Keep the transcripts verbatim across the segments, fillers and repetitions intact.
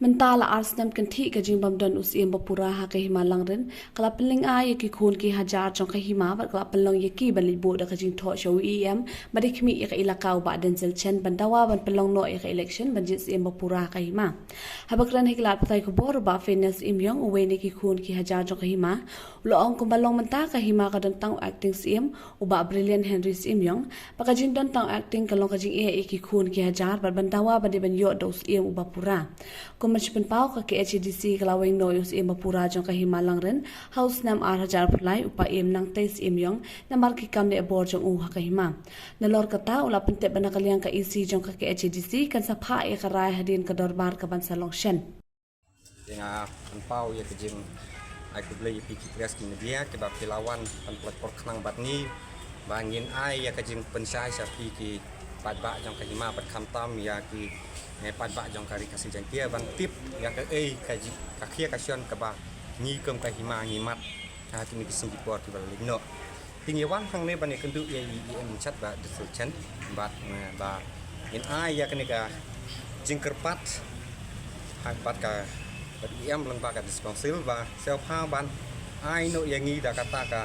Mynta la ar snem kynthih ka jingbym don u Syiem ba pura ha ka Hima Langrin, ka la pynlyngngai ïa ki khun ki hajar jong ka Hima bad ka la pynlong ïa ki ban leit buh da ka jingthoh sha u E M ba dei khmih ïa ka elaka u Bah Denzil Chen ban dawa ban pynlong noh ïa ka election ban jied Syiem ba pura ha ka Hima. Haba kren ha ki lad pathai khubor, u Bah Phineas Syiem Ïong, uwei na ki khun ki hajar jong ka Hima, u la ong kumba long mynta ka Hima ka don tang u acting Syiem, u Bah Brilliant Henry Syiem Ïong, ba ka jingdon tang u acting ka long ka jingeh ïa ki khun ki hajar bad ban dawa ba dei ban ïoh da u Syiem uba pura. Kum ban shu pynpaw, ka K H A D C ka la weng noh ïa u Syiem ba pura jong ka Hima Langrin ha u snem ar hajar arphew lai, u Bah Ïem Nangtei Syiem Ïong, namar ki kam leh bor jong u ha ka Hima. Nalor kata, u la pyntip ba na ka liang ka E C jong ka K H A D C kan sa phah ïa ka rai hadien ka dorbar ka ban sa long shen. Te nga pynpaw ïa ka jingai khublei ïa phi ki press ki media kiba phi la wan ban pynlait por khnang bad ngi, ba ngin ai ïa ka jingpynshai sha phi ki paidbah jong ka Hima bad khamtam ïa ki, eh, paidbah jong ka Ri Khasi Jaiñtia ban tip ïa kaei ka ji-, ka khia ka shon kaba ngi kum ka Hima ngi mad ha kine ki sngi ki por kiba la leit noh. Te ngi wan hangne ban ïakynduh ïa i E M Chat Bah Denzil Chen bad, eh, ba ngin ai ïa kane ka jingkyrpad ha bad ka, bad E M lyngba ka District Council ba sngewbha ban ai noh ïa ngi da kata ka,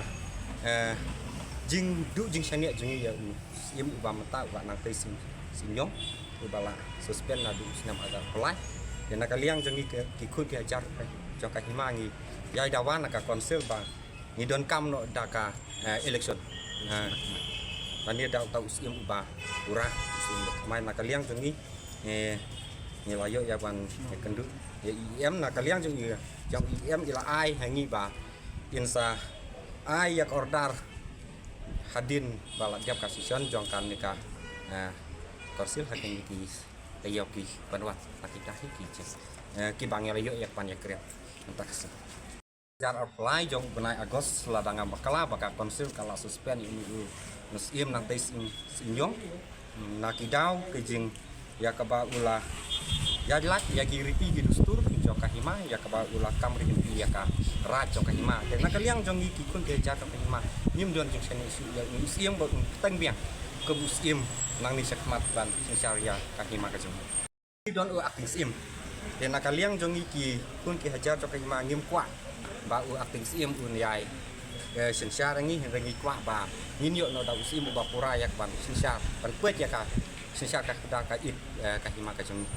eh, jingduh jingshaniah jong ngi ïa u Syiem uba mynta u Bah Nangtei Syiem, Syiem Ïong, uba la suspend naduh u snem ar hajar arphew lai. Ïa na ka liang jong ngi ki, ki khun ki hajar jong ka Hima ngi ïai dawa na ka Council ba ngi donkam noh da ka, eh, election. Eh, ban ïa da uta u Syiem uba pura, u Syiem uba thymmai. Na ka liang jong ngi, eh, ngi la ïoh ïa ban ïakynduh ïa i E M, na ka liang jong i, jong i E M i la ai ha ngi ba in sa ai ïa ka order hadien ba la dep ka session jong kane ka, eh, Council ha kine ki taïew ki ban wan, ha kita hi ki jing, eh, kiba ngi la ïoh ïa ka ban ïakren mynta ka sngi. Hajar arphew lai jong u bnai August, lada ngam bakla, ba ka Council ka la suspend ïa une u Syiem Nangtei Syiem, Syiem Ïong. Hmm, na ki daw ka jing ïa kaba u la ïa lait ïa ki riti ki dustur jong ka Hima, ïa kaba u la kam ri kynti ïa ka raj jong ka Hima. Te na ka liang jong ngi ki khun ki hajar jong ka Hima, ngim don jingshaniah shuh ïa u Syiem ba un kyrteng biang kum u Syiem nangne shakhmat ban synshar ïa ka Hima ka jong ngi. Ngi don u acting Syiem. Te na ka liang jong ngi ki khun ki hajar jong ka Hima ngim kwah ba u acting Syiem un ïai, eh, synshar ïa ngi, hynrei ngi kwah ba ngin ïoh noh da u Syiem uba pura ïa ka ban synshar, ban peit ïa ka synshar ka kyrdan ka ïit, eh, ka Hima ka jong ngi.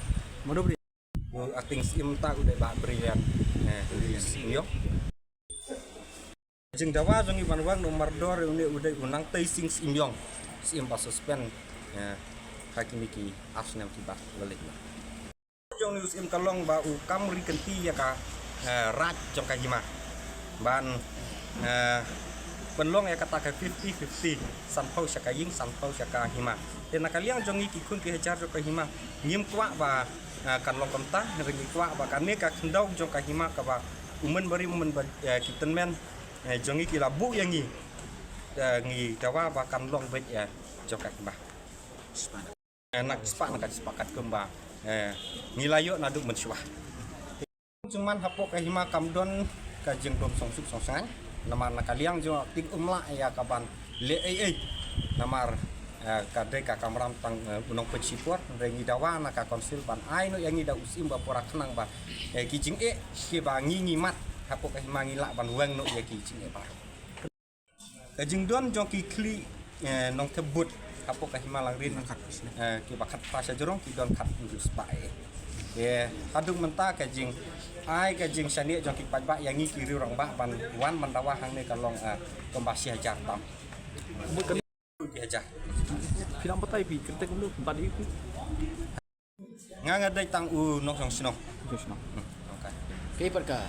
Mano Bri-, u acting Syiem ta u dei Bah Brilliant, eh, Syiem Ïong. Jingdawa jong ngi ban weng noh mardor ïa une u dei u Nangtei Sing Syiem Ïong, Syiem ba suspend, eh, ha kine ki ar snem kiba la leit noh. Jong une u Syiem ka long ba u kam ri kynti ïa ka, eh, raj jong ka Hima ban, eh, pynlong ïa kata ka fifty fifty, sanphew sha ka ïing, sanphew sha ka Hima. Te na ka liang jong ngi ki khun ki hajar jong ka Hima ngim kwah ba, eh, kan long kumta, hynrei ngi kwah ba kane ka khyndew jong ka Hima kaba u mynbarim mynba, eh, ki tymmen, eh, jong ngi ki la buh ïa ngi, eh, ngi dawa ba kan long beit, eh, jong ka Hima. Eh, na ka spah, na ka spah katkum ba, eh, ngi la ïoh naduh mynshuwa. Jingman hapoh ka Hima kam don ka jinglum songsuk songsngain. Namar na ka liang jong acting um lah ïa ka ban leh ei ei. Namar, eh, ka dei ka kamram tang, eh, u nongpeit shipor. Hynrei ngi dawa na ka Council ban ai noh ïa ngi da u Syiem ba pura khnang ba, eh, ki jingeh kiba ngi ngi mad hapoh ka Hima ngi lah ban weng noh ïa ki jingeh baroh. Ka jingdon jong ki khlieh, eh, nongthep vote hapoh ka Hima Langrin, eh, kiba khatphra sha jrong ki don khathynriew spah eh. Eh, haduh mynta ka jingai ka jingshaniah jong ki paidbah ïa ngi ki riew rangbah ban wan ban dawa hangne ka long, eh, kumba shi hajar tam. Ki hajar. Phi nang batai phi, kyntek kumno, bad i phi. Nga nga dei tang u nongshong shnong. Nongshong shnong. Hmm, okay. Kaei pat ka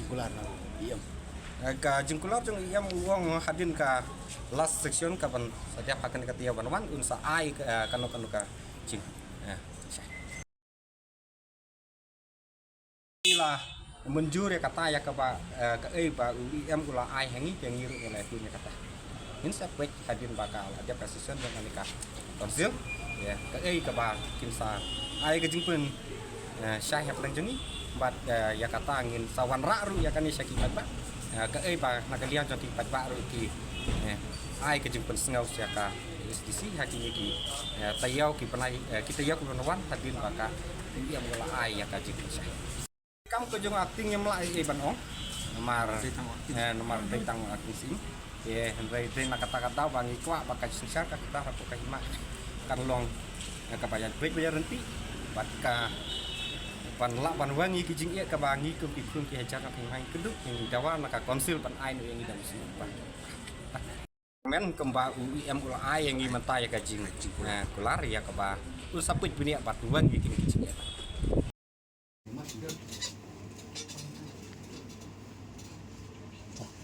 jingkular na u E M? Eh, ka jingkular jong u E M u ong hadien ka last session ka ban sa dep ha kane ka taïew ban wan un sa ai, eh, kano kano ka jing. Eh, sha. Ngi la mynjur ïa kata ïa kaba, eh, kaei ba u E M u la ai ha ngi, te ngi ruh ngi la ïakynduh ïa kata. Ngin sa peit hadien ba ka la dep ka session jong kane ka Council. Ïa, kaei kaba kin sa ai ka jingpyn, eh, shai hapdeng jong ngi. Bad, eh, ïa kata ngin sa wanrah ruh ïa kane sha ki paidbah. Eh, kaei ba na ka liang jong ki paidbah ruh ki, eh, ai ka jingpynsngew sha ka S D C ha kine ki, eh, taïew ki bnai, eh, ki taïew ki ban wan hadien ba ka Em u la ai ïa ka jingpynshai. Kam ka jong acting ngim lah ei ban ong. Namar, eh, namar dei tang acting sien. Te hynrei dei na kata ka daw ba ngi kwah ba ka jingsynshar ka kata hapoh ka hima kan long, eh, kaba ïa beit ba ïa ryntih bad ka ban lah ban weng ïa ki jingeh kaba ngi kum ki khun ki hajar na ka hima ngi kynduh ïa ngi dawa na ka council ban ai noh ïa ngi da u sien ban. Men kumba u E M u la ai ïa ngi mynta ïa ka jing, eh, kular ïa kaba u sa peit bniah bad weng ïa kine ki jingeh.